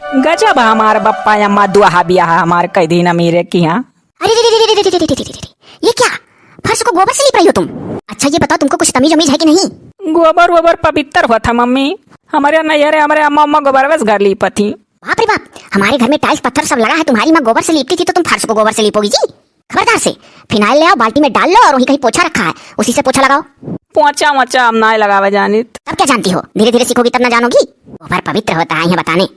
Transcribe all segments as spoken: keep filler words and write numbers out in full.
गजब हमार बप्पा अम्मा दुआहा बियाह हमार कई दिन अमीरे किहाँ। अरे रे रे रे रे रे रे रे रे रे रे, ये क्या? फर्श को गोबर से लीप रही हो तुम? अच्छा ये बताओ, तुमको कुछ तमीज उमीज है कि नहीं? गोबर वोबर पवित्र होत है मम्मी, हमरे नैहरे हमरे अम्मा अम्मा गोबरवे से घर लीपत ही। बाप रे बाप, हमारे घर में टाइल्स पत्थर सब लगा है, तुम्हारी माँ गोबर से लीपती थी तो तुम फर्श को गोबर से लीपोगी जी? खबरदार से, फिनाइल ले आओ, बाल्टी में डाल लो और वहीं कहीं पोछा रखा है, उसी से पोछा लगाओ। पोछा वोछा हम नाय लगावे जानित। तब क्या जानती हो, धीरे धीरे सीखोगी तब ना जानोगी। गोबर पवित्र होता है, यहाँ बताने।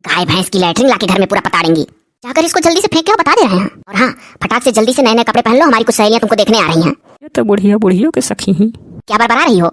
गाय भैंस की लैट्रिन लाके घर में पूरा पताड़ेंगी। जाकर इसको जल्दी से फेंक के आओ, बता दे रहे हैं। और हाँ, फटाक से जल्दी से नए नए कपड़े पहन लो, हमारी कुछ सहेलियाँ तुमको देखने आ रही हैं। ये तो बुढ़िया बुढ़ियों के सखी ही। क्या बड़बड़ा रही हो?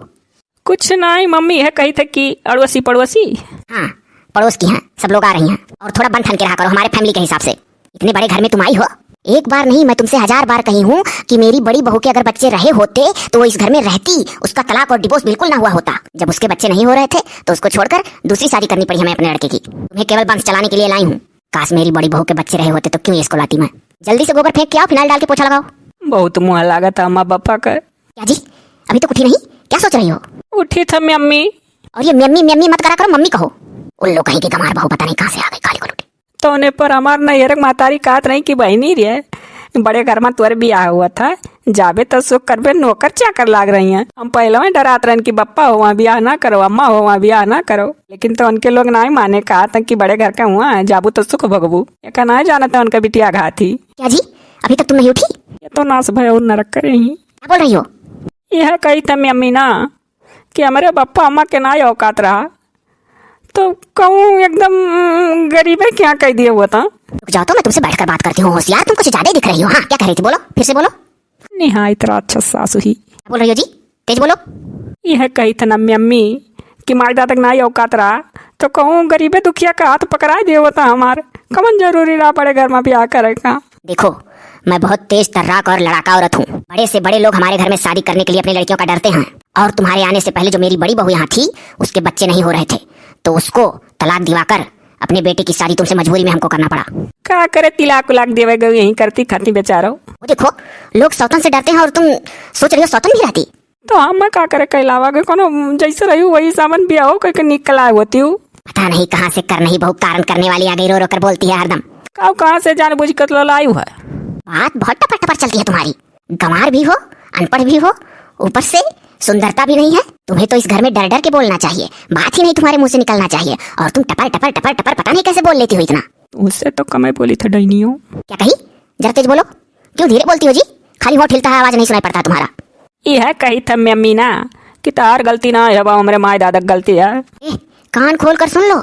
कुछ नाई मम्मी, यह कही थे कि अड़ोसी पड़ोसी। हाँ, पड़ोस की हैं, सब लोग आ रही हैं। और थोड़ा बन ठन के रहा करो हमारे फैमिली के हिसाब से। इतने बड़े घर में तुम आई हो, एक बार नहीं मैं तुमसे हजार बार कही हूँ कि मेरी बड़ी बहू के अगर बच्चे रहे होते तो वो इस घर में रहती, उसका तलाक और डिवोर्स बिल्कुल ना हुआ होता। जब उसके बच्चे नहीं हो रहे थे तो उसको छोड़कर दूसरी शादी करनी पड़ी हमें अपने लड़के की। तुम्हें केवल वंश चलाने के लिए लाई हूँ। काश मेरी बड़ी बहू के बच्चे रहे होते तो क्यों इसको लाती मैं। जल्दी से गोबर फेंक के आओ, फिनाइल डाल के पोछा लगाओ। बहुत मुँह लागत है अम्मा बप्पा का। क्या जी, अभी तक उठी नहीं, क्या सोच रही हो? उठी था मम्मी। और ये मम्मी मम्मी मत करा करो, मम्मी कहो। उल्लू कहीं की गंवार बहू पता नहीं कहाँ से आ गई, काली को लुटी। तोने पर हमार नैहर के महतारी कहत रही कि बहिनी रे, बड़े घर में तोर बियाह हुआ था, जाबे तो सुख करबे, नौकर चाकर लाग रही हैं। हम पहले ही डरात रहन कि बप्पा हो वहाँ बियाह ना करो, अम्मा हो वहाँ बियाह ना करो, लेकिन तो उनके लोग ना ही माने, कहत हैं कि बड़े घर के हुआ है, जाबू तो सुख भोगबू। ये का ना जानत है उनका बिटिया घात ही। क्या जी, अभी तक तुम नहीं उठी? ये तो नास भय और नरक करे ही। क्या बोल रही हो? यह कही था मम्मी ना कि हमरे बप्पा अम्मा के ना औकात रहा, तो कहूँ एकदम गरीबे के यहाँ कह दिए हुआ था। रुक जाओ तो, मैं तुमसे बैठकर बात करती हूँ। होशियार तुम कुछ ज्यादा ही दिख रही हो। हाँ, क्या कह रही थी, बोलो, फिर से बोलो। निहायत राक्षस सासू ही। क्या बोल रही हो जी, तेज बोलो। यह कही था ना मम्मी कि माई दादा के ना औकात रहा, तो कहूँ गरीबे दुखिया का हाथ पकड़ा दिए हुआ था हमार। कमन जरूरी रहा बड़े घर में ब्याह करे का? देखो, मैं बहुत तेज तर्राक और लड़ाका औरत हूँ। बड़े से बड़े लोग हमारे घर में शादी करने के लिए अपनी लड़कियों का डरते हैं, और तुम्हारे आने से पहले जो मेरी बड़ी बहू यहाँ थी, उसके बच्चे नहीं हो रहे थे, तो उसको तलाक दिवाकर अपने बेटे की शादी तुमसे मजबूरी में हमको करना पड़ा। का करे, तिलाक उलाक देवे गई, यहीं करती खाती बेचारो। वो देखो, लोग सौतन से डरते हैं और तुम सोच रही हो सौतन भी रहती। तो हम का करे, कहलावा के कोनो जैसे रही वही सामान बियाहो करके निकला होती हूँ। पता नहीं कहाँ से कर नहीं बहू कारण करने वाली आ गई, रो रो कर बोलती है हरदम। काऊ कहाँ से जान बूझ कर लाई है? बात बहुत टपर टपर चलती है तुम्हारी। गंवार भी हो, अनपढ़ भी हो, ऊपर से सुंदरता भी नहीं है। तुम्हें तो इस घर में डर डर के बोलना चाहिए, बात ही नहीं तुम्हारे मुंह से निकलना चाहिए। और तुम टपर टपर टपर टपर पता नहीं कैसे बोल लेती हो इतना। उससे तो कम ही बोली था डैनियो। क्या कही? जरा तेज बोलो। क्यों धीरे बोलती हो जी? खाली होंठ हिलता है, आवाज नहीं सुनाई पड़ता तुम्हारा। यह कही था मम्मी ना कि तार गलती ना है, हमरे माय दादा के गलती है। ए, कान खोल कर सुन लो,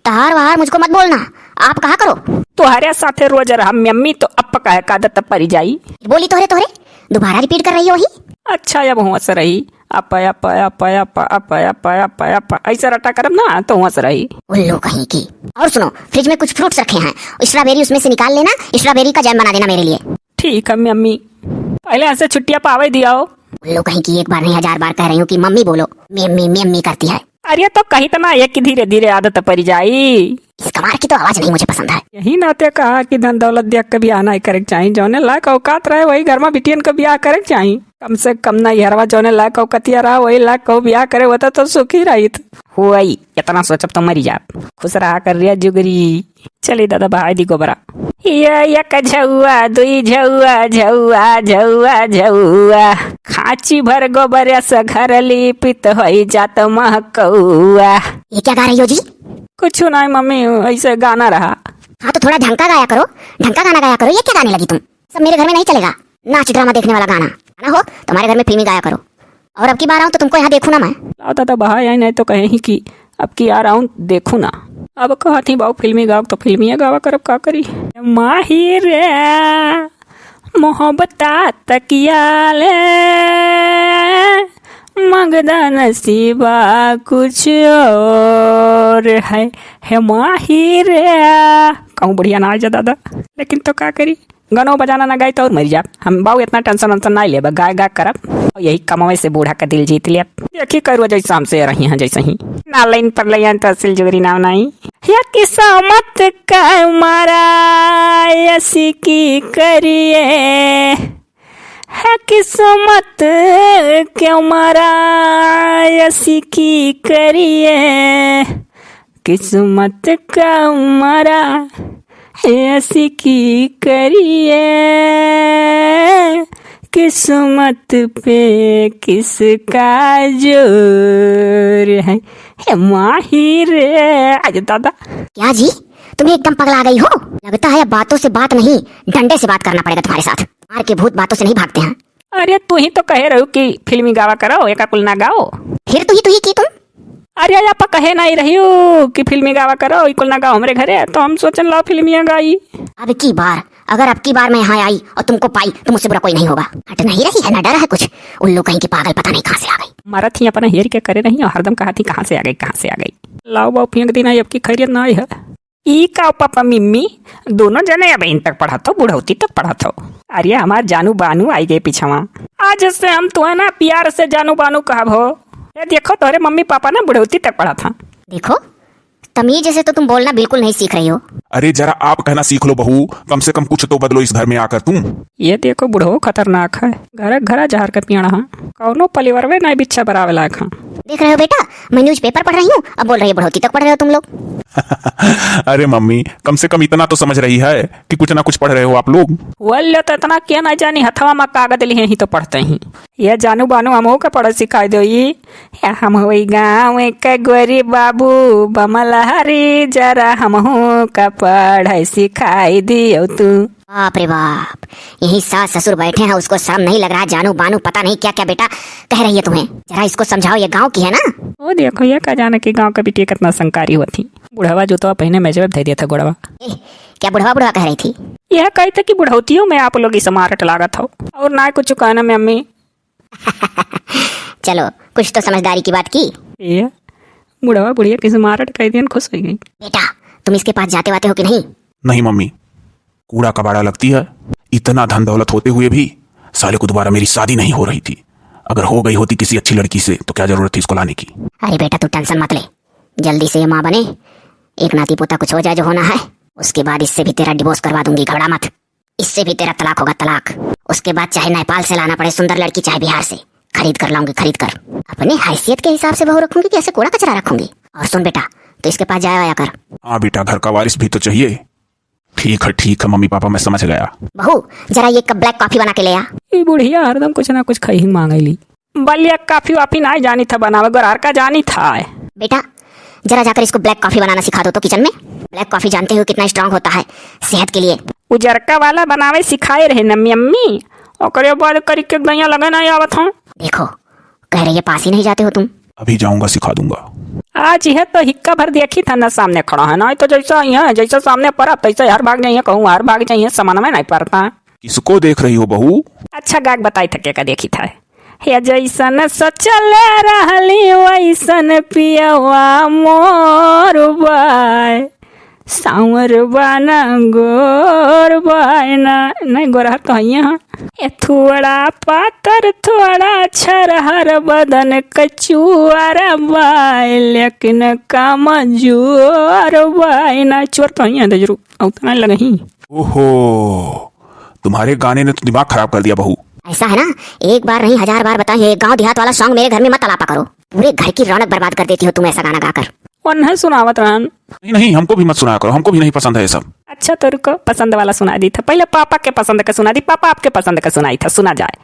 तहार वहार मुझको मत बोलना, आप कहा करो। तोहरे साथे रोज रहा मम्मी तो अप कहे का आदत परी जाई। बोली तोहरे तोहरे, दोबारा रिपीट कर रही हो ही। अच्छा अब हुआ से रही, अप अप अप अप अप अप अप अप, ऐसा रटा करब ना तो हुआ से रही। उल्लू कहीं की। और सुनो, फ्रिज में कुछ फ्रूट्स रखे हैं, स्ट्रॉबेरी उसमें से निकाल लेना, स्ट्रॉबेरी का जैम बना देना मेरे लिए। ठीक है मम्मी, पहले ऐसे छुट्टियां पावे दियाओ। उल्लू कहीं की, एक बार नहीं हजार बार कह रही हूँ कि मम्मी बोलो, मम्मी मम्मी करती है। अरे तो कही तो ना, एक की धीरे धीरे आदत परी जाई। इस गंवार की तो आवाज नहीं मुझे पसंद है। यही नाते कहा कि धन दौलत देख के बियाह नहीं करे के चाही, जौने लायक औकात रहे वही घर में बिटियन के बियाह करे के चाही। कम से कम ना यहरवा जौने लायक औकतिया रहा वही लायक कहूँ बियाह करे होता तो सुखी रहित। होई, इतना सोचब तो मरी जाब। खुश रहा कर रिया जुगरी। चली दादा बहाई दी गोबरा। ये एक झउआ, दुई झउआ, झउआ, झउआ, झउआ। खांची भर गोबरे से घर लीपित होई जात महकउआ। ये क्या गा रही हो जी? कुछ नहीं मम्मी, ऐसे गाना रहा। हाँ तो थोड़ा ढंग का गाया करो, ढंग का गाना गाया करो। ये क्या गाने लगी तुम? सब मेरे घर में नहीं चलेगा, नाच ड्रामा देखने वाला गाना। गाना हो तो हमारे घर में फिल्मी गाया करो। और अब की बार आऊँ तो तुमको यहाँ देखूँ ना मैं। लाओ दादा बहाई आई, नहीं तो कहे ही कि अब की यार आऊँ देखूँ ना। अब कहत ही बाऊ फिल्मी गाओ तो फिल्मी गावा करब, का करी। माही रे मोहब्बता तकिया ले, मंगदा नसीबा कुछ और है, हे माही रे। कहूँ बढ़िया ना आ जा दादा, लेकिन तो का करी, गानो बजाना ना गाई तो और मर जाब। हम बाऊ इतना टेंशन वेंशन ना लेबा, गाय गाय करब और यही कमावे से बूढ़ा का दिल जीत लेब। देखी करुआ जैसा हमसे रही हैं जैसे ही। ना लाइन पर ले आन तो असल जुगरी नाम नहीं। या किस्मत का मारा ऐसी की करिए, है किस्मत के मारा ऐसी की करिए। किस्मत का मारा ऐसी की करिए, किस्मत पे किसका जोर है। हे माही रे, अरे दादा। क्या जी, तुम्हें एकदम पगला गई हो? लगता है अब बातों से बात नहीं, डंडे से बात करना पड़ेगा तुम्हारे साथ। मार के भूत बातों से नहीं भागते हैं। अरे, तू ही तो कहे रहू कि फिल्मी गावा करो, एका कुल ना गाओ। फिर तू ही, तू ही की तुम? अरे, आप कहे नहीं रही हो कि फिल्मी गावा करो, ई कुल ना गाओ हमरे घरे, तो हम सोचन लाओ फिल्मिया गाई। अब की बार, अगर अब की बार मैं यहाँ आई और तुमको पाई, तो मुझसे बुरा कोई नहीं होगा। हट नहीं रही है, ना डर है कुछ। उल्लू कहीं की पागल पता नहीं कहाँ से आ गई। मरत ही अपना हेर के करे रही और हरदम कहा थी, "कहाँ से आ गई, कहाँ से आ गई?" लाओ बाबू, फेंक दी ना, अब की खैरियत ना आई है। ई का पापा मिम्मी, दोनों जने अबहिन तक पढ़त हो, बुढ़ौती तक पढ़त हो। अरे हमार जानू बानू आई गए पिछवा। आज से हम तुहे ना प्यार से जानू बानू कहब हो। ये देखो तोहरे मम्मी पापा ना बुढ़ौती तक पढ़त हैं। देखो, तमीज से तो तुम बोलना बिल्कुल नहीं सीख रही हो। अरे जरा आप कहना सीख लो बहू, कम से कम कुछ तो बदलो इस घर में आकर तुम। ये देखो बुढ़ऊ खतरनाक है, घरा घरा जहर का पियाड़ा है, कौनो पलिवरवे नहीं बिच्छा बरावे लायक है। देख रहे हो बेटा, मैं न्यूज़पेपर पढ़ रही हूँ, अब बोल रही हो बुढ़ौती तक पढ़ रहे हो तुम लोग। अरे मम्मी, कम से कम इतना तो समझ रही है कि कुछ ना कुछ पढ़ रहे हो आप लोग। बोल लो तो इतना क्या ना जानी, हथवा में कागज लिए ही तो पढ़ते ही। ये जानू बानू हमहू का पढ़े सिखाई दो। ई, हम होई गाँव के गोरी बाबू, बमलहरी जरा हमहू का पढ़े सिखाई दियो तू। बाप रे बाप, यही सास ससुर बैठे हैं, उसको शर्म नहीं लग रहा? जानू बानू पता नहीं क्या क्या बेटा कह रही है तुम्हें, जरा इसको समझाओ, ये गाँव की है ना? वो देखो, ये का जाने कि गाँव का बिटिया कितना संस्कारी हुआ थी। बुढ़वा जूतवा पहने में जब धै दिया था गोड़वा। ए, क्या बुढ़वा बुढ़वा कह रही थी? यह कही था कि बुढ़ौतियों में आप लोग smart लागत हो और ना कुछ कहना में अम्मी। चलो, कुछ तो समझदारी की बात की। ये बुढ़वा बुढ़िया की smart कह दियन, खुश हो गई। बेटा, तुम इसके पास जाते वाते हो कि नहीं? नहीं मम्मी, कूड़ा कबाड़ा लगती है। इतना धन दौलत होते हुए भी साले को दोबारा मेरी शादी नहीं हो रही थी। अगर हो गई होती किसी अच्छी लड़की से तो क्या जरूरत थी इसको लाने की? अरे बेटा, तू tension मत ले, जल्दी से ये माँ बने, एक नाती पोता कुछ हो जाए जो होना है, उसके बाद इससे भी तेरा divorce करवा दूंगी, घबरा मत। इससे भी तेरा तलाक होगा, तलाक। उसके बाद चाहे नेपाल से लाना पड़े सुंदर लड़की, चाहे बिहार से, खरीद कर लाऊंगी, खरीद कर। अपने हैसियत के हिसाब से बहू रखूंगी कि ऐसे कूड़ा कचरा रखूंगी? और सुन बेटा, तो इसके पास जाया आया कर। हाँ बेटा, घर का वारिस भी तो चाहिए। ठीक है, ठीक है मम्मी पापा, मैं समझ गया। बहू, जरा ये कप black coffee बना के ले आ। ई बुढ़िया हरदम कुछ ना कुछ खाई ही मांगेली। बलिया coffee वाफी नाय जानी था बनावे, गोरहर का जानी था। बेटा, जरा जाकर इसको black coffee बनाना सिखा दो तो kitchen में। Black coffee जानते हो कितना strong होता है सेहत के लिए। उजरका वाला बनावे सिखाए रहे न मम्मी, ओकरे बाद करी के दइया लगे ना आवत हो। देखो, कह रही है पास ही नहीं जाते हो तुम। अभी जाऊंगा, सिखा दूंगा। आज यह तो हिक्का भर देखी था ना सामने खड़ा है, ना तो जैसा यहाँ है, जैसा सामने पड़ा तैसा हर भाग जाइए, कहूँ हर भाग जाइए, समझ में नहीं पड़ता। किसको देख रही हो बहू? अच्छा गायक बताई थके का देखी था। हे जैसन सचल रहली वैसन पियवा मोर बाय, सांवर बाना गोर बाय ना, नहीं गोरहर तो हइये हाँ। ए थोड़ा पातर थोड़ा छरहर बदन कचुआर बाय, लेकिन कमजोर बाय ना, चोर तो हइये दजरू, उतना लगही। ओहो, तुम्हारे गाने ने तो दिमाग खराब कर दिया बहू। ऐसा है ना, एक बार नहीं हजार बार बताई है, गांव देहात वाला song मेरे घर में मत अलापा करो, पूरे घर की रौनक बर्बाद कर देती हो तुम ऐसा गाना गाकर। उन्हें सुनावत रहन। नहीं नहीं, हमको भी मत सुनाया करो, हमको भी नहीं पसंद है ये सब। अच्छा तो रुको, पसंद वाला सुना दी था, पहले पापा के पसंद का सुना दी, पापा आपके पसंद का सुनाई था, सुना जाए।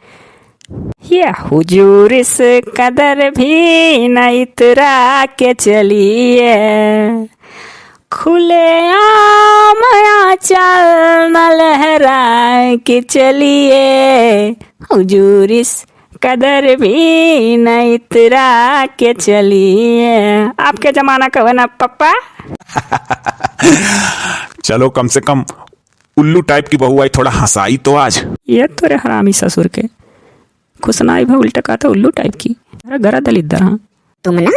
ये हुजूर से कदर भी न इतरा के चलिए, खुले आम आंचल न लहरा के चलिए, हुजूर से कदर भी न इतरा के चलिए। आपके जमाना का बना पप्पा। चलो, कम से कम उल्लू type की बहू आई, थोड़ा हंसाई तो आज। ये तोरे हरामी ससुर के खुश ना आई भा उल्टा कहता उल्लू type की। अरे गरा दलिद्दर हाँ। तुम ना,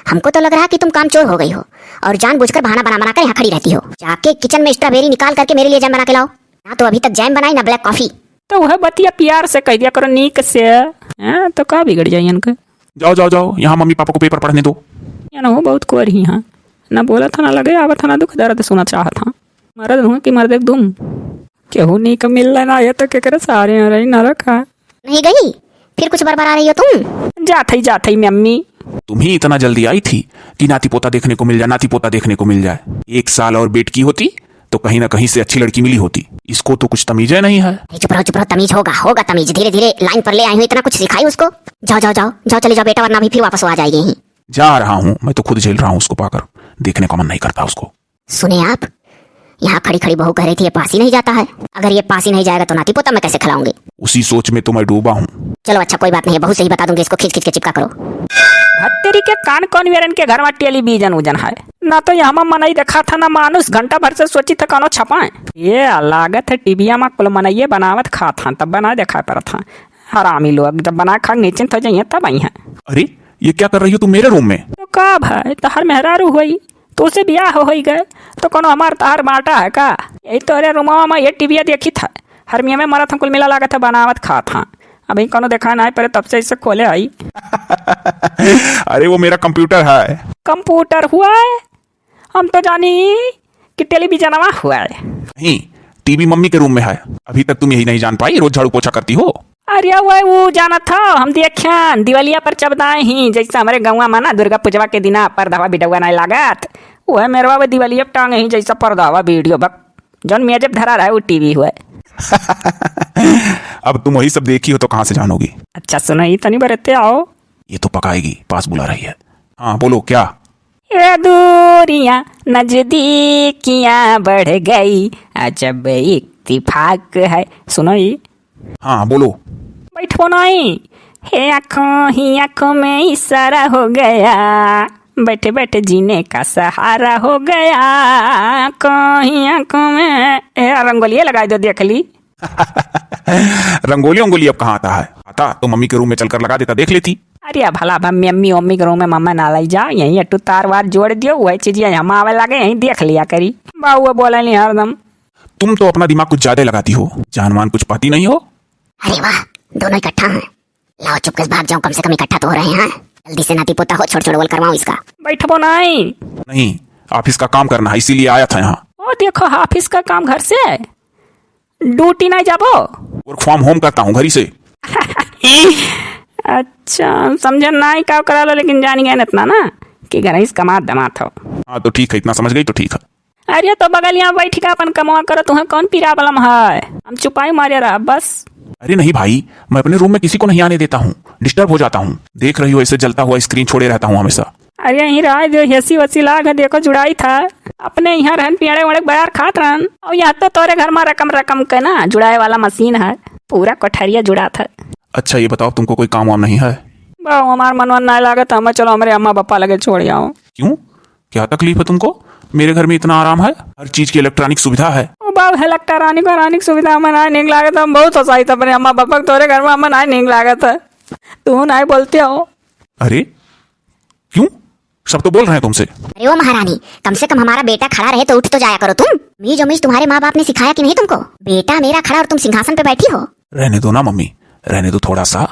हमको तो लग रहा कि तुम कामचोर हो गई हो और जानबूझकर बहाना बना बना कर यहाँ खड़ी रहती हो। जाके kitchen में strawberry निकाल करके मेरे लिए jam बना के लाओ। ना तो अभी तक jam बनाई, ना black coffee। तो वह बतिया प्यार से कह दिया करो, नीक से। हाँ, तो का बिगड़ जाई इनका? जाओ, जाओ, जाओ, यहाँ मम्मी पापा को paper पढ़ने दो। ये ना हो, बहुत कुंवर ही हाँ, ना बोला था, ना लगे आवा था, ना दुख दर्द सुना चाहा था। मर्द हुआ कि मर्द एक दुम। केहू नीक मिल ना, ये तो केकरे सारे हैं रही ना रखा। नहीं गई? फिर कुछ बरबरा रही हो तुम? जात हई, जात हई मम्मी। तुम ही इतना जल्दी आई थी कि नाती पोता देखने को मिल जाए, नाती पोता देखने को मिल जाए। एक साल और wait की होती तो कहीं ना कहीं से अच्छी लड़की मिली होती। इसको तो कुछ तमीजे नहीं है। ए, चुप रहो, चुप रहो, तमीज होगा, होगा तमीज। धीरे धीरे line पर ले आई हूँ, इतना कुछ सिखाई उसको। जाओ, जाओ, जाओ, जाओ, चले जाओ बेटा, वरना अभी फिर वापस वो आ जाएगी यहीं। जा रहा हूँ, मैं तो खुद झेल रहा हूँ उसको पाकर। देखने का मन नहीं करता उसको। सुने आप, यहाँ खड़ी खड़ी बहू कह रही थी ये पास ही नहीं जाता है। अगर ये पास ही नहीं जाएगा तो नाती पोता मैं कैसे खिलाऊंगी? उसी सोच में तो मैं डूबा हूँ। चलो अच्छा, कोई बात नहीं है, बहू से ही बता दूंगी, इसको खींच खींच के चिपका करो। भत्तरी के कान कौन वेरन के घर में television उजन है, ना तो यहाँ मनई देखा था ना मानुष। घंटा भर से सोची था कानो छपाए। ये लागत है टीविया में कुल मनइये बनावत खात हैं, तब बना देखा परत हैं। हरामी लोग जब बना खा नीचे तो जाइए तब आई हैं। अरे, ये क्या कर रही हो तुम मेरे रूम में? तो का भाई, तहर मेहरारू होई, तो उसे बियाह हो होई गए, तो कोनो हमार तहार बाटा है का? यही तोरे रूमवा में ये टीविया देखी था, हरमिया में मरत हम कुल मिला लागत है बनावत खात हाँ। अभी कोनो देखा नहीं पड़े तब से इसे खोले आई। अरे वो मेरा कंप्यूटर है। कंप्यूटर हुआ है? हम तो जानी कि टेलीविजनवा हुआ है। नहीं, टीवी मम्मी के रूम में है। अभी तक तुम यही नहीं जान पाई, रोज झाड़ू पोछा करती हो। अरे वह वो जाना था, हम देखियान दिवालिया पर चबदाए ही, जैसे हमारे गौवा में ना दुर्गा पूजवा के दिना पर्दावा बिडौवा नहीं लागत, वह मेरवा वो दिवालिया पर टांगे ही जैसा पर्दावा वीडियो बक जौन मेजब धरा रहा है वो टीवी हुआ है। अब तुम वही सब देखी हो तो कहाँ से जानोगी? अच्छा सुनो, ये तनी बरते आओ। ये तो पकाएगी, पास बुला रही है। हाँ बोलो क्या? ये दूरियां नजदीकियां बढ़ गई, अजब इत्तेफाक है। सुनो ये। हाँ बोलो। बैठबो नहीं, हे आँखों ही आँखों में इशारा हो गया, बैठे बैठे जीने का सहारा हो गया, आँखों ही आँखों में। ए, रंगोलिया लगाई दो, देख ली। रंगोली उंगोली अब कहाँ आता है? आता तो मम्मी के रूम में चलकर लगा देता, देख लेती। अरे भला भा मम्मी मम्मी के रूम में मम्मा ना लाई जा, यहीं अट्टू तार वार जोड़ दियो, वही चीज यहाँ आवे लगे, यहीं देख लिया करी। बाबू बोले नहीं हरदम। तुम तो अपना दिमाग कुछ ज्यादा ही लगाती हो, जान मान कुछ पाती नहीं हो। अरे वाह, दोनों इकट्ठा हैं। लाओ चुपके से भाग जाओ, कम से कम इकट्ठा तो हो रहे हैं। जल्दी से नाती पोता हो, छोड़ छोड़ बोल करवाओ इसका। बैठबो नहीं। नहीं, ऑफिस का काम करना है, इसीलिए आया था यहाँ। ओ देखो, ऑफिस का काम घर से? ड्यूटी नहीं जाबो? Work from home करता हूँ घर ही से। अच्छा, समझे नहीं का करा लो, लेकिन जान गए इतना ना कि घर ही से कमात दमात हो। हाँ तो ठीक है, इतना समझ गई तो ठीक है। अरे तो बगलिया बैठ के अपन कमवा करो, तुम्हें कौन problem है? हम चुपाई मारे रहा बस। अरे नहीं भाई, मैं अपने रूम में किसी को नहीं आने देता हूँ, डिस्टर्ब हो जाता हूँ। देख रही हो, ऐसे जलता हुआ स्क्रीन छोड़े रहता हूँ हमेशा। अरे यहीं रह जो, एसी वसी लाग है, देखो जुड़ाई था। अपने यहाँ रहन पियाड़े वड़े बयार खात रहन, और यहाँ तो तोरे घर में रकम रकम के ना जुड़ाए वाला मशीन है, पूरा कोठरिया जुड़ात है। अच्छा ये बताओ, तुमको कोई काम वाम नहीं है? बाबू हमार मनवा ना लागत, हमें चलो हमरे अम्मा पापा लगे छोड़ आओ। क्यों, क्या तकलीफ है तुमको? मेरे घर में इतना आराम है, हर चीज की इलेक्ट्रॉनिक सुविधा है। ओ बाबू, इलेक्ट्रॉनिक वरानिक सुविधा हमें ना नीक लागत, हम बहुत हंसाई था अपने अम्मा पापा के, तोरे घर में हमें ना नीक लागत है, तू ना बोलते हो। अरे क्यों, सब तो बोल रहे हैं तुमसे। अरे ओ महारानी, कम से कम हमारा बेटा खड़ा रहे तो उठ तो जाया करो तुम। मीज और मीज तुम्हारे माँ बाप ने सिखाया कि नहीं तुमको? बेटा मेरा खड़ा और तुम सिंहासन पे बैठी हो। रहने दो ना मम्मी, रहने दो, थोड़ा सा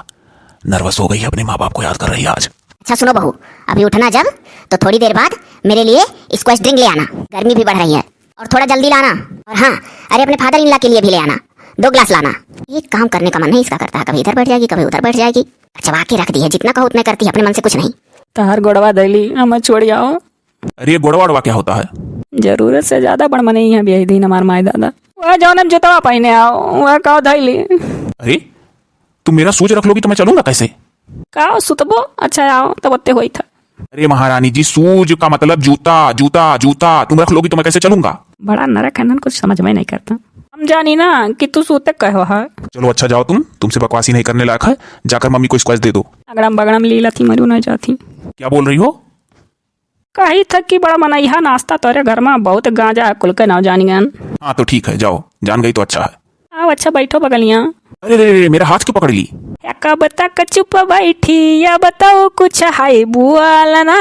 नर्वस हो गई है, अपने माँ बाप को याद कर रही है आज। अच्छा सुनो बहू, अभी उठना जब, तो थोड़ी देर बाद मेरे लिए स्क्वैश ड्रिंक ले आना, गर्मी भी बढ़ रही है, और थोड़ा जल्दी लाना। और हाँ, अरे अपने फादर इन लॉ के लिए भी ले आना, दो ग्लास लाना। एक काम करने का मन नहीं इसका करता है, कभी इधर बैठ जाएगी, कभी उधर बैठ जाएगी। चबा के रख दी है, जितना कहो उतना करती है, अपने मन से कुछ नहीं। तहार गोड़वा धैली, हमें छोड़ आओ। अरे ये गोड़वा वोड़वा क्या होता है? जरूरत से ज्यादा बड़ मनई है ब्याही दिन हमार माई दादा। वह जौन हम जुतवा पहने आओ, वह का धैली। अरे तुम मेरा शूज रख लोगी तो मैं चलूंगा कैसे? का सुतबो? अच्छा आओ, तब ओते होई था। अरे महारानी जी, शूज का मतलब जूता, जूता, जूता। तुम रख लोगी तो मैं कैसे चलूंगा? बड़ा नरक है ना, कुछ समझ में नहीं करता। हम जानी ना कि तू सूते कहो है। चलो अच्छा जाओ तुम, तुमसे बकवासी नहीं करने लायक है। जाकर मम्मी को स्क्वैश दे दो। अगड़म बगड़म लीला थी मरू ना जाती। क्या बोल रही हो? कही था कि बड़ा मनैहा नाश्ता तोरे घर में, बहुत गांजा है, कुल के नाव जानियन। हाँ तो ठीक है, जाओ, जान गई तो अच्छा है। आओ अच्छा बैठो बगलिया। अरे रे रे, मेरा हाथ क्यों पकड़ ली? कब तक चुप बैठी, या बताओ कुछ हाय बुआला ना।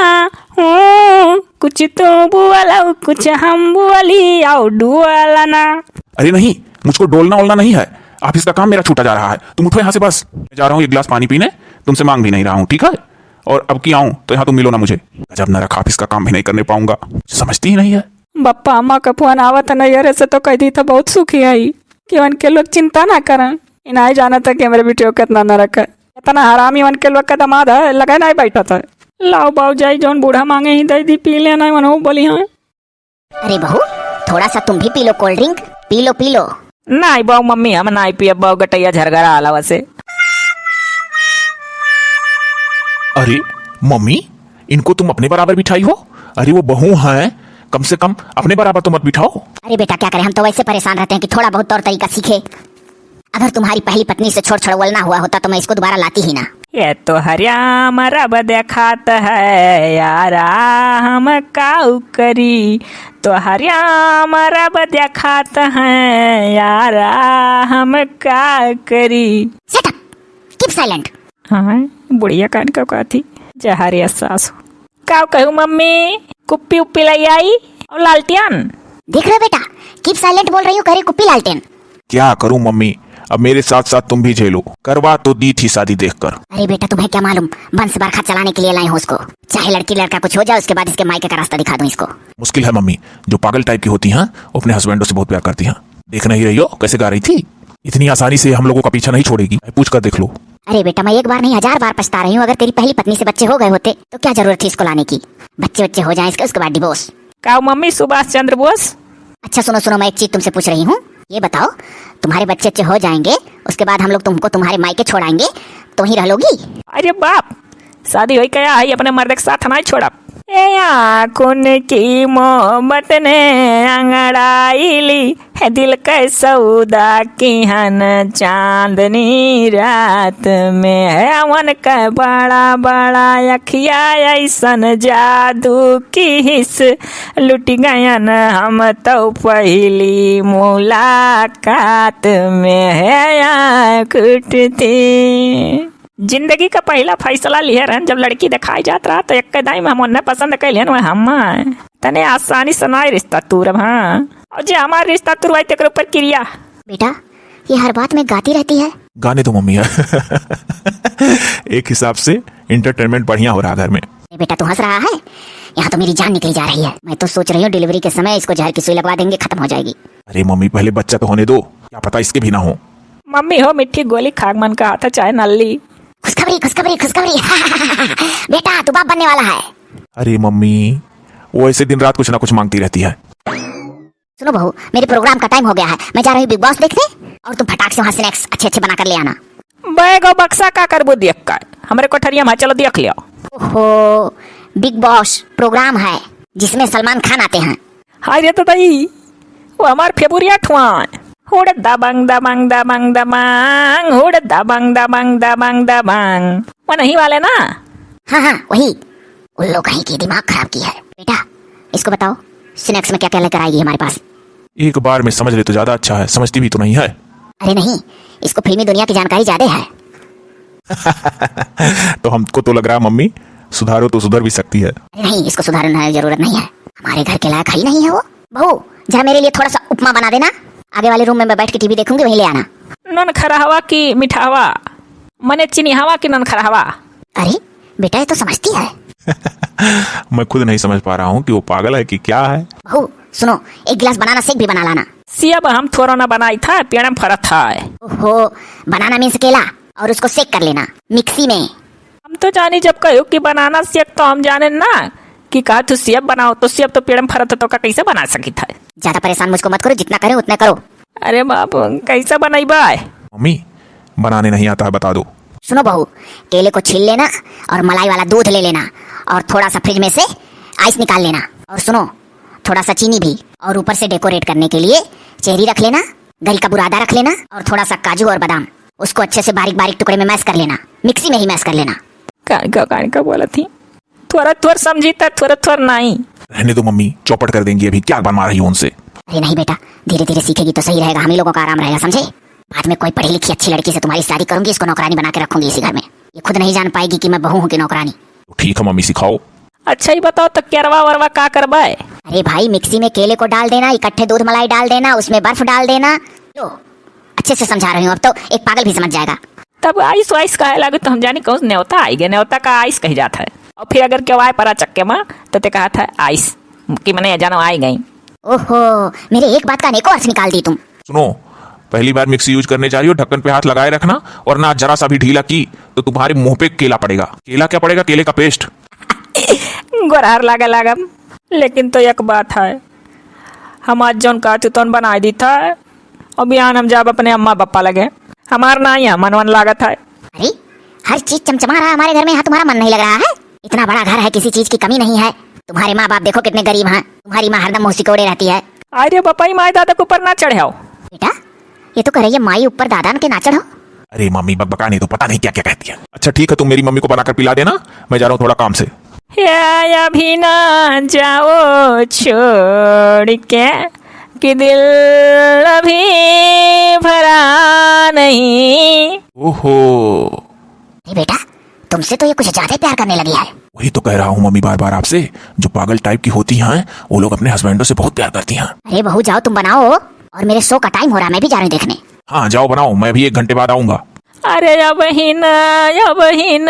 हम्म, कुछ तू बुआला, कुछ हम बुआली, आओ डुआला ना। अरे नहीं, मुझको डोलना ओलना नहीं है, ऑफिस का काम मेरा छूटा जा रहा है। तुम उठो यहाँ से बस, मैं जा रहा हूँ एक गिलास पानी पीने, तुमसे मांग भी नहीं रहा हूँ, ठीक है? और अब की आऊँ तो यहाँ तुम मिलो ना मुझे। गजब नरक, ऑफिस का काम भी नहीं करने पाऊंगा, समझती ही नहीं है। बप्पा अम्मा का फोन आवत है नैहरे से तो कह दी था बहुत सुखी है कि उनके लोग चिंता ना करन। इनाय जाना था कि हमारे बेटियों कितना नरक है। इतना हरामी मन के लोग का दामाद है, लगे नहीं बैठत है। लाओ बाऊ जाई, जौन बूढ़ा मांगे ही दे दी, पी लेना, मनहु बोली हाँ। अरे बहू, थोड़ा सा तुम भी पी लो कोल्ड ड्रिंक, पी लो, पी लो। नहीं बाऊ मम्मी, हम नहीं पियब बाऊ, गटैया झरगरा आला वसे। अरे मम्मी, इनको तुम अपने बराबर बिठाई हो? अरे वो बहू हैं, कम से कम अपने बराबर तो मत बिठाओ। अरे बेटा, क्या करें, हम तो वैसे परेशान रहते हैं कि थोड़ा बहुत तौर तरीका सीखे। अगर तुम्हारी पहली पत्नी से छोड़ छड़वलना हुआ होता तो मैं इसको दोबारा लाती ही ना। ये तो हरिया मरब देखात है यारा, हम काऊ करी, तो हरिया मरब देखात है यारा, हम का करी। Shut up! Keep silent! हाँ, बुढ़िया कान का कहती, जहर या सास हो। का कहू मम्मी, कुप्पी उप्पी लाई आई और लालटेन? देख रहे बेटा, keep silent बोल रही हूँ, कह रही कुप्पी लालटेन। क्या करूँ मम्मी, अब मेरे साथ साथ तुम भी झेलो। करवा तो दी थी शादी देखकर। अरे बेटा, तुम्हें क्या मालूम, वंश बरखा चलाने के लिए लाई हूँ उसको। चाहे लड़की लड़का कुछ हो जाए, उसके बाद इसके मायके का रास्ता दिखा दूँ इसको। मुश्किल है मम्मी, जो पागल टाइप की होती हैं, वो अपने हस्बैंडों से बहुत प्यार करती हैं। देख नहीं रही हो कैसे गा रही थी? इतनी आसानी से हम लोगों का पीछा नहीं छोड़ेगी, पूछ कर देख लो। अरे बेटा, मैं एक बार नहीं, हजार बार पछता रही हूँ। अगर तेरी पहली पत्नी से बच्चे हो गए होते तो क्या जरूरत थी इसको लाने की? बच्चे बच्चे हो जाएं इसके, उसके बाद डिवोर्स। का मम्मी, सुभाष चंद्र बोस? अच्छा सुनो सुनो, मैं एक चीज तुमसे पूछ रही हूँ, ये बताओ, तुम्हारे बच्चे अच्छे हो जाएंगे, उसके बाद हम लोग तुमको तुम्हारे मायके छोड़ाएंगे, तो वहीं रह लोगी? अरे बाप, शादी होई गया है, अपने मर्द के साथ नहीं छोड़ब। ए आँखों की मोहब्बत ने अंगड़ाई ली है, दिल के सौदा किहन चांदनी रात में है। अवन के बड़ा बड़ा अखिया ऐसन जादू किहिस, लुटि गयन हम तो पहिली मुलाकात में है आँख उठती। जिंदगी का पहिला फैसला लिहे रहन, जब लड़की देखाई जात रहा तो एक दाई में हम ओन्ने पसंद कैलिहन, वह हम आए। तने आसानी से नाई रिश्ता तूरब, हाँ। और जे हमार रिश्ता तुरवाई तेकर ऊपर किरिया। बेटा, ये हर बात में गाती रहती है। गाने दो मम्मी। एक हिसाब से एंटरटेनमेंट बढ़िया हो रहा घर में। ए बेटा, तू हंस रहा है? यहाँ तो मेरी जान निकली जा रही है। मैं तो सोच रही हूँ डिलीवरी के समय इसको जहर की सुई लगवा देंगे, खत्म हो जाएगी। अरे मम्मी, पहले बच्चा तो होने दो, क्या पता इसके भी ना हो। मम्मी हो, मिट्ठी गोली खाग मन का हाथ है, चाहे नल्ली। खुशखबरी, खुशखबरी, खुशखबरी। बेटा, तू बाप बनने वाला है। अरे मम्मी, वो ऐसे दिन रात कुछ ना कुछ मांगती रहती है। सुनो बहू, मेरे प्रोग्राम का टाइम हो गया है, मैं जा रही हूँ बिग बॉस देखने, और तुम फटाक से वहाँ स्नैक्स अच्छे अच्छे बना कर ले आना। बैग और बक्सा का करबू देख कर, हमारे कोठरिया में चलो देख लियो। ओहो, बिग बॉस प्रोग्राम है जिसमें सलमान खान आते हैं। हाय रे तो दाई, वो हमार फेवरेट हुआ। हुड़ दबंग दबंग दबंग दबंग, हुड़ दबंग दबंग दबंग दबंग, वो नहीं वाले ना? हाँ हाँ, वही। उल्लू कहीं की दिमाग खराब की है। बेटा, इसको बताओ, स्नैक्स में क्या क्या लेकर आएगी हमारे पास? एक बार में समझ ले तो ज्यादा अच्छा है, समझती भी तो नहीं है। अरे नहीं, इसको फिल्मी दुनिया की जानकारी ज्यादा है। तो हमको तो लग रहा है मम्मी, सुधारो तो सुधर भी सकती है। अरे नहीं, इसको सुधारने की जरूरत नहीं है, हमारे घर के लायक है ही नहीं है वो। बहू, जरा मेरे लिए थोड़ा सा उपमा बना देना, आगे वाले रूम में मैं बैठ के टीवी देखूंगी, वहीं ले आना। नोन खराहवा की मिठावा, मने चिनिहावा की नोन खराहवा। अरे बेटा, ये तो समझती है। मैं खुद नहीं समझ पा रहा हूँ कि वो पागल है कि क्या है। बहू सुनो, एक गिलास बनाना शेक भी बना लाना। सियब हम थोड़ा ना बनाई था, पेड़म फरत है। ओहो, बनाना मीन्स केला, और उसको शेक कर लेना मिक्सी में। हम तो जानी जब कहू कि बनाना शेक तो हम जाने ना कि कहा तू सियब बनाओ, तो सियब तो पेड़म फरत है, तो का कैसे बना सकी था? ज्यादा परेशान मुझको मत करो, जितना करें उतना करो। अरे बाप, कैसे बनैबा? मम्मी, बनाने नहीं आता है, बता दो। सुनो बहू, केले को छील लेना और मलाई वाला दूध ले लेना और थोड़ा सा फ्रिज में से आइस निकाल लेना। और सुनो, थोड़ा सा चीनी भी, और ऊपर से डेकोरेट करने के लिए चेरी रख लेना, गरी का बुरादा रख लेना और थोड़ा सा काजू और बादाम। उसको अच्छे से बारीक बारीक टुकड़े में मैश कर लेना, मिक्सी में ही मैश कर लेना। कान का, कान का बोला थी, थोड़ा थोड़ा समझी था, थोड़ा थोड़ा नहीं। रहने दो मम्मी, चौपट कर देंगी अभी, क्या बनवा रही हो उनसे? अरे नहीं बेटा, धीरे धीरे सीखेगी तो सही रहेगा, हम ही लोगों का आराम रहेगा, समझे? बाद में कोई पढ़ी लिखी अच्छी लड़की से तुम्हारी शादी करूंगी, इसको नौकरानी बना के रखूंगी इसी घर में। ये खुद नहीं जान पाएगी कि मैं बहू हूँ कि नौकरानी। तो ठीक है मम्मी, सिखाओ। अच्छा ही बताओ, तो केरवा वरवा का करबा है? अरे भाई, मिक्सी में केले को डाल देना, इकट्ठे दूध मलाई डाल देना, उसमें बर्फ डाल देना। लो, अच्छे से समझा रही हूँ, अब तो एक पागल भी समझ जाएगा। तब आइस वाइस कहे लागे तो हम जानी कौन नेवता आई गए, नेवता का आइस कही जात है। और फिर अगर केहू आए परा चक्के में तो ते कहा था आइस, कि मने जानो आई गई। ओहो, मेरे एक बात का अनेकों अर्थ निकाल दी तुम। सुनो, पहली बार मिक्सी यूज करने जा रही हो, ढक्कन पे हाथ लगाए रखना, और ना जरा सा भी ढीला की तो तुम्हारे मुंह पे केला पड़ेगा। केला क्या पड़ेगा, केले का पेस्ट। गोरहर लागे लागम, लेकिन तो एक बात है, हम आज जौन कहती तौन बनाए दीत है, और बिहान हम जाब अपने अम्मा बप्पा लगे। हमार ना यहाँ मन वन लागत है। अरे, हर चीज चमचमा रहा हमारे घर में, यहाँ तुम्हारा मन नहीं लग रहा है? इतना बड़ा घर है, किसी चीज की कमी नहीं है। तुम्हारे माँ बाप देखो कितने गरीब हैं, तुम्हारी माँ हरदम मुँह सिकोड़े रहती है। अरे बप्पा, ई माई दादा के ऊपर ना चढ़ाओ। बेटा, ये तो कह रही है माई ऊपर दादा के ना चढ़ो। अरे मम्मी बकबकाने तो पता नहीं क्या क्या कहती है। अच्छा ठीक है, तुम मेरी मम्मी को बनाकर पिला देना, मैं जा रहा हूँ थोड़ा काम से। या अभी ना जाओ छोड़ के, कि दिल अभी भरा नहीं। ओहो। अरे बेटा, तुमसे तो ये कुछ ज्यादा ही प्यार करने लगी है। वही तो कह रहा हूँ मम्मी बार बार आपसे, जो पागल टाइप की होती हैं वो लोग अपने हस्बैंडों से बहुत प्यार करती हैं। अरे बहू जाओ तुम बनाओ, और मेरे शो का टाइम हो रहा है, मैं भी जा रही हूँ देखने। हाँ जाओ बनाओ, मैं भी एक घंटे बाद आऊंगा। अरे अबहिन, अबहिन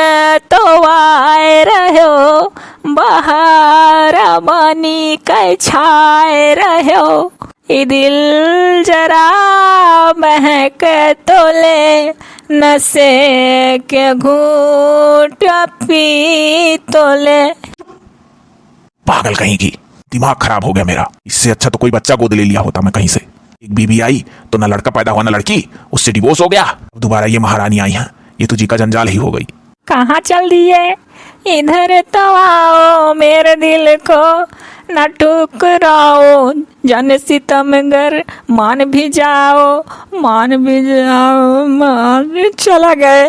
तो आए रह्यो, बहार बनी के छाए रह्यो। ई दिल जरा बहके तोले, नशे के घूंट पी तोले। पागल कहीं की, दिमाग खराब हो गया मेरा। इससे अच्छा तो कोई बच्चा गोद ले लिया होता मैं कहीं से। एक बीबी आई तो ना लड़का पैदा हुआ ना लड़की, उससे डिवोर्स हो गया। अब दोबारा ये महारानी आई हैं, ये तो जी का जंजाल ही हो गई। कहाँ चल दिए? इधर तो आओ मेरे दिल को ना ठुकराओ, जाने सितमगर मान भी जाओ, मान भी जाओ, मान भी चला गए।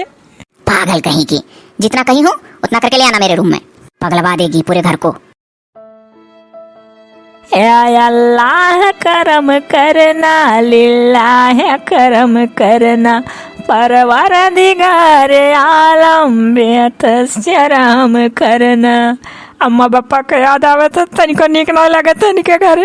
पागल कहीं की, जितना कही हूँ उतना करके ले आना मेरे रूम में, पगलवा देगी पूरे घर को। ए अल्लाह करम करना, लिल्लाह करम करना, परवरदिगार आलम बेहतर से रहम करना। अम्मा बप्पा के याद आवे तो तनिको नीक ना लगे तनिके घर।